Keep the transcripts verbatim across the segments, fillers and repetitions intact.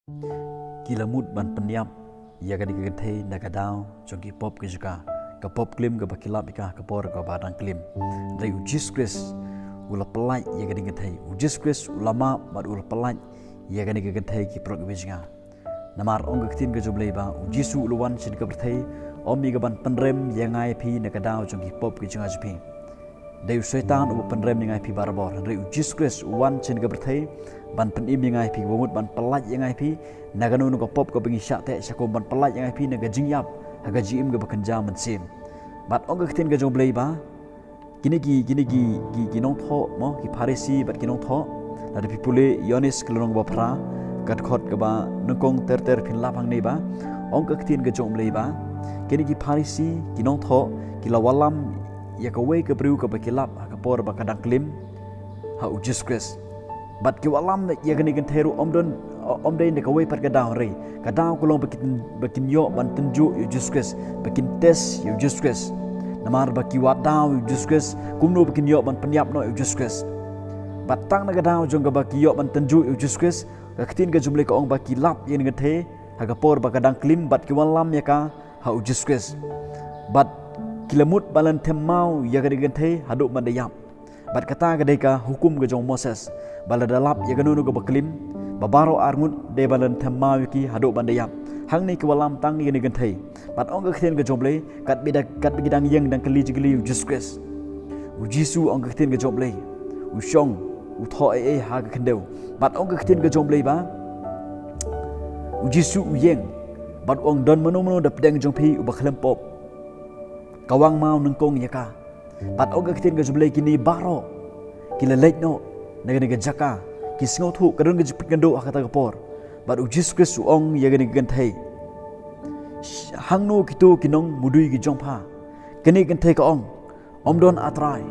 Ki la mut ban pynïap ïa kane ka kynthei na ka daw jong ki pop ki jong ka, ka pop klim kaba ki lap ïa ka ha ka por kaba dang klim. Hynrei u Jisu Khrist u la pyllait ïa kane ka kynthei. U Jisu Khrist u la map bad u la pyllait ïa kane ka kynthei, ki paralok kiba jong nga. Namar ong ka ktien ka jong U Blei ba u Jisu u la wan sha kane ka pyrthei ym ïa kaban pynrem ïa nga ïa phi na ka daw jong ki pop ki jong nga jong phi. Dei u Soitan uba pynrem ïa nga ïa phi barabor. Hynrei u Jisu Khrist u wan sha kane ka pyrthei ban pynim ïa nga ïa phi, ba mut ban pyllait ïa nga ïa phi na kano kano ka pop kaba ngi shah teh shah kum, ban pyllait ïa nga ïa phi na ka jingïap ha ka jingim kaba kynja mynsiem. Bad ong ka ktien ka jong U Blei ba kine ki, kine ki, ki, ki nongthoh mo, ki Pharisi bad ki nongthoh. Lada phi pule Ïoannis ka lynnong ba phra, ka dkhot kaba nyngkong ter ter, phin lap hangne ba ong ka ktien ka jong U Blei ba kine ki Pharisi, ki nongthoh, ki la wallam ïa kawei ka briew kaba ki lap ha ka por ba ka dang klim ha u Jisu Khrist. Bad ki wallam ïa kane ka kynthei ruh ym don, ym dei na kawei pat ka daw, hynrei ka daw ka long ba kin, ba kin ïoh ban tynjuh ïa u Jisu Khrist, ba kin test ïa u Jisu Khrist. Namar ba ki wad daw ïa u Jisu Khrist kumno ba kin ïoh ban pynïap noh ïa u Jisu Khrist. Bad tang na ka daw jong kaba ki ïoh ban tynjuh ïa u Jisu Khrist, ka ktien ka jong U Blei ka ong ba ki lap ïa kane ka kynthei ha ka por ba ka dang klim bad ki wallam ïa ka ha u Jisu Khrist. Bad ki la mut ban lynthem maw ïa kane ka kynthei haduh ban da ïap. Bad kata ka dei ka hukum ka jong u Moses, ba lada lap ïa kano kano kaba klim, ba baroh arngut dei ban lynthem maw ïa ki haduh ban da ïap. Hangne ki wallam tang ïa kane ka kynthei. Bad ong ka ktien ka jong U Blei, katba da, katba ki dang ïeng dang kylli jingkylli ïa u Jisu Khrist, u Jisu, ong ka ktien ka jong U Blei, u shong, u thoh ei ei ha ka khyndew. Bad ong ka ktien ka jong U Blei ba u Jisu u ïeng bad u ong, don mano mano da pdeng jong phi uba khlem pop? Ka wang maw nyngkong ïa ka? Bad ong ka ktien ka jong U Blei, kine baroh ki la leit noh na kane ka jaka, ki sngewthuh ka don ka jingpynkynduh ha kata ka por. Bad u Jisu Khrist u ong ïa kane ka kynthei, hangno kito ki nongmudui ki jong pha? Kane ka kynthei ka ong, ym don, A Trai.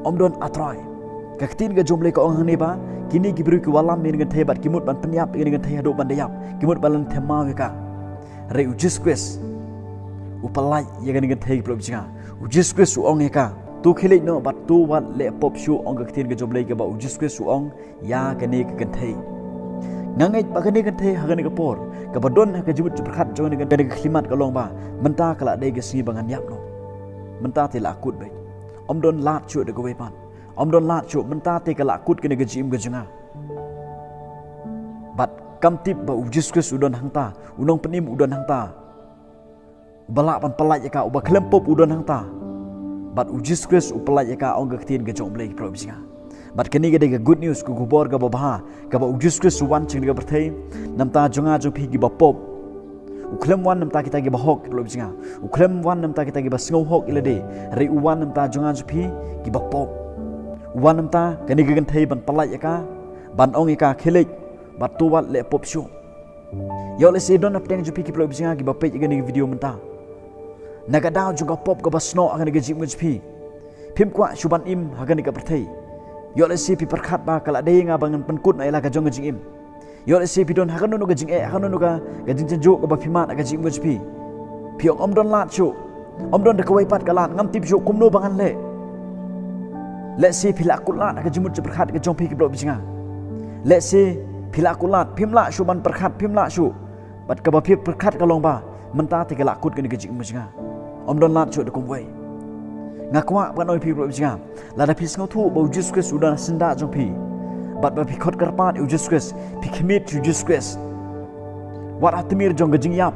Ym don, A Trai. Ka ktien ka jong U Blei ka ong hangne ba kine ki briew ki wallam ïa kane ka kynthei bad ki mut ban pynïap ïa kane ka kynthei haduh ban da ïap, ki mut ban lynthem maw ïa ka. Hynrei u Jisu Khrist u pyllait ïa kane ka kynthei, ki paralok kiba jong nga. U Jisu Khrist u ong ïa ka, to khie leit noh bad to wat leh pop shuh, ong ka ktien ka jong U Blei, kaba u Jisu Khrist u ong ïa kane ka kynthei. Nga ngeit ba kane ka kynthei ha kane ka por, kaba don ha ka jingmut jingpyrkhat jong kane ka, kane ka khyllipmat ka long ba mynta ka la dei ka sngi ba ngan ïap noh. Mynta te la kut beit. Ym don lad shuh da kawei pat. Ym don lad shuh, mynta te ka la kut kane ka jingim ka jong nga. Bad kam tip ba u Jisu Khrist u don hangta, u nongpynim u don hangta, uba lah ban pyllait ïa ka, uba khlem pop u don hangta. Bad u Jisu Khrist u pyllait ïa ka, ong ka ktien ka jong U Blei, ki paralok kiba jong nga. Bad kane ka dei ka good news, ka khubor kaba bha, kaba u Jisu Khrist u wan sha kane ka pyrthei na bynta jong nga jong phi kiba pop. U khlem wan na bynta kita kiba hok, ki paralok kiba jong nga. U khlem wan na bynta kita kiba sngew hok ïa lade. Hynrei u wan na bynta jong nga jong phi kiba pop. U wan na bynta kane ka kynthei ban pyllait ïa ka, ban ong ïa ka, khie leit bad to wat leh pop shuh. Ïoh lehse don na pdeng jong phi, ki paralok kiba jong nga, kiba peit ïa kane ka video mynta. Na ka daw jong ka pop kaba snoh ha kane ka jingim ka jong phi, phim kwah shuh ban im ha kane ka pyrthei. Ïoh lehse phi pyrkhat ba ka la dei ïa nga ba ngan pynkut noh ïa la ka jong ka jingim. Ïoh lehse phi don ha kano kano ka jingeh, ha kano kano ka, ka jingjynjar kaba phi mad ha ka jingim ka jong phi. Phi ong, ym don lad shuh. Ym don da kawei pat ka lad, ngam tip shuh kumno ba ngan leh. Lehse phi la kut lad ha ka jingmut jingpyrkhat ka jong phi, ki paralok kiba jong nga. Lehse phi la kut lad, phim lah shuh ban pyrkhat, phim lah shuh. Bad kaba phi pyrkhat ka long ba mynta te ka la kut kane ka jingim ka jong nga. Ym don lad shuh da kumwei. Nga kwah ban ong ïa phi, ki paralok kiba jong nga, lada phi sngewthuh ba u Jisu Khrist u don ha syndah jong phi, bad ba phi khot kyrpad ïa u Jisu Khrist, phi khmih ïa u Jisu Khrist, wat ha tmier jong ka jingïap,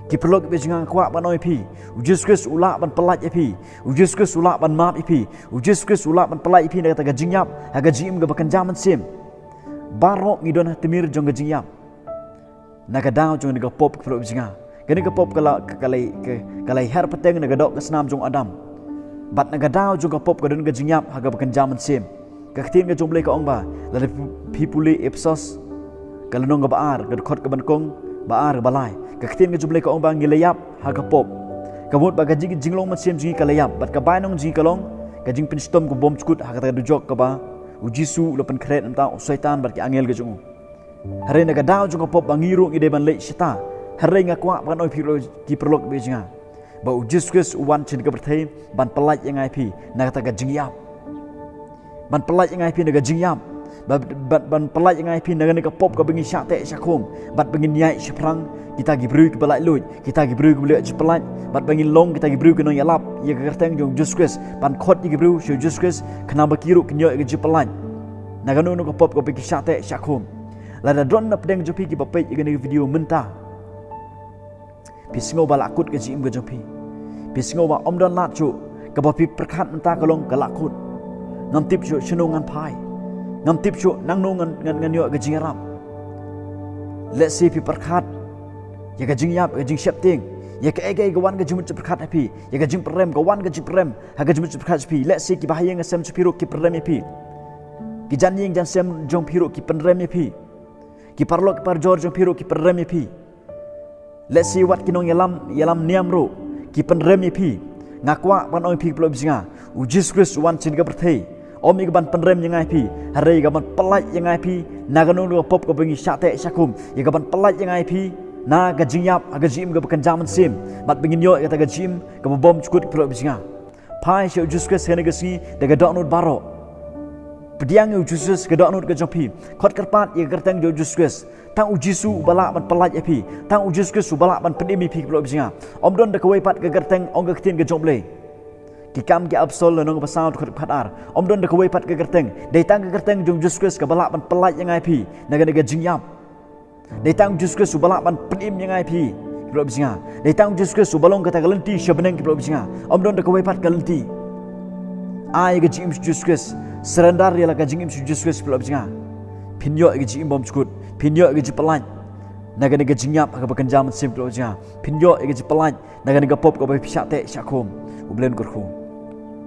ki paralok kiba jong nga, nga kwah ban ong ïa phi, u Jisu Khrist u lah ban pyllait ïa phi. U Jisu Khrist u lah ban map ïa phi. U Jisu Khrist u lah ban pyllait ïa phi na kata ka jingïap ha ka jingim kaba kynja mynsiem. Baroh ngi don ha tmier jong ka jingïap na ka daw jong kane ka pop, ki paralok kiba jong nga. Kane ka pop ka la, ka, ka la, ka, ka la her pateng na ka doh ka snam jong u Adam. Bad na ka daw jong ka pop ka don ka jingïap ha kaba kynja mynsiem. Ka ktien ka jong U Blei ka ong ba, lada phi, phi pule Ephesos ka lynnong kaba ar, ka dkhot kaba nyngkong, ba ar, ba lai, ka ktien ka jong U Blei ka ong ba ngi la ïap ha ka pop. Ka mut ba ka jing, jinglong mynsiem jong ngi ka la ïap, bad ka bainong jong ngi ka long ka jingpynshitom kaba bymjukut ha kata ka dujok kaba u Jisu u la pynkhreh na bynta u Soitan bad ki angel ka jong u. Hynrei na ka daw jong ka pop ba ngi ruh ngi dei ban leit shata. Hynrei nga kwah ban ong ïa phi, ki paralok kiba jong nga, ba u Jisu Khrist u wan sha kane ka pyrthei ban pyllait ïa nga ïa phi na kata ka jingïap. Ban pyllait ïa nga ïa phi na ka jingïap. Bad, bad ban pyllait ïa nga ïa phi na kane ka pop kaba ngi shah teh shah khum. Bad ba ngin ïaid shaphrang kita ki briew kiba laitluid, kita ki briew kiba leh jingpyllait. Bad ba ngin long kita ki briew ki nongïalap ïa ka kyrteng jong u Jisu Khrist, ban khot ïa ki briew sha u Jisu Khrist, khnang ba ki ruh kin ïoh ïa ka jingpyllait na kano kano ka pop kaba ki shah teh shah khum. Lada don na pdeng jong phi kiba peit ïa kane ka video mynta, phi sngew ba la kut ka jingim ka jong phi. Phi sngew ba ym don lad shuh, kaba phi pyrkhat mynta ka long ka la kut. Ngam tip shuh shano ngan phai. Ngam tip shuh nangno ngan, ngan, ngan ïoh ka jingïarap. Lehse phi pyrkhat ïa ka jingïap, ïa ka jingsheptieng, ïa kaei kaei ka wan ka jingmut jingpyrkhat ha phi, ïa ka jingpyrem, ka wan ka jingpyrem ha ka jingmut jingpyrkhat jong phi. Lehse kiba ha ïing ha sem jong phi ruh ki pyrem ïa phi. Ki jan ïing jan sem jong phi ruh ki pyrem ïa phi. Ki paralok ki parajor jong phi ruh ki pyrem ïa phi. Lehse wat ki nongïalam, ïalam niam ruh ki pynrem ïa phi. Nga kwah ban ong ïa phi, paralok ba jong nga, u Jisu Khrist u wan sha kane ka pyrthei ym ïa ka ban pynrem ïa nga ïa phi, hynrei ïa ka ban pyllait ïa nga ïa phi na kano kano ka pop kaba ngi shah teh shah khum. Ïa ka ban pyllait ïa nga ïa phi na ka jingïap ha ka jingim kaba kynja mynsiem, bad ba ngin ïoh ïa kata ka jingim kaba bymjukut, paralok ba jong nga. Phai sha u Jisu Khrist ha kane ka sngi da ka dohnud baroh. Pdiang ïa u Jisu Khrist ha ka dohnud ka jong phi. Khot kyrpad ïa ka kyrteng jong u Jisu Khrist. Tang u Jisu uba lah ban pyllait ïa phi. Tang u Jisu Khrist uba lah ban pynim ïa phi, paralok ba jong nga. Ym don da kawei pat ka kyrteng, ong ka ktien ka jong U Blei. Ki Kam ki Apostol lynnong kaba saw dkhot kaba khatar. Ym don da kawei pat ka kyrteng. Dei tang ka kyrteng jong u Jisu Khrist kaba lah ban pyllait ïa nga ïa phi na kane ka jingïap. Dei tang u Jisu Khrist uba lah ban pynim ïa nga ïa phi, paralok ba jong nga. Dei tang u Jisu Khrist uba long kata ka lynti sha bneng, paralok ba jong nga. Ym don da kawei pat ka lynti. Ai ïa ka jingim sha u Jisu Khrist. Surrender ïa la ka jingim sha u Jisu Khrist, paralok ba jong nga. Phin ïoh ïa ka jingim bymjukut. Phin ïoh ïa ka jingpyllait na kane ka jingïap ha kaba kynja mynsiem, paralok ba jong nga. Phin ïoh ïa ka jingpyllait na kane ka pop kaba phi shah teh shah khum. U Blei un kyrkhu.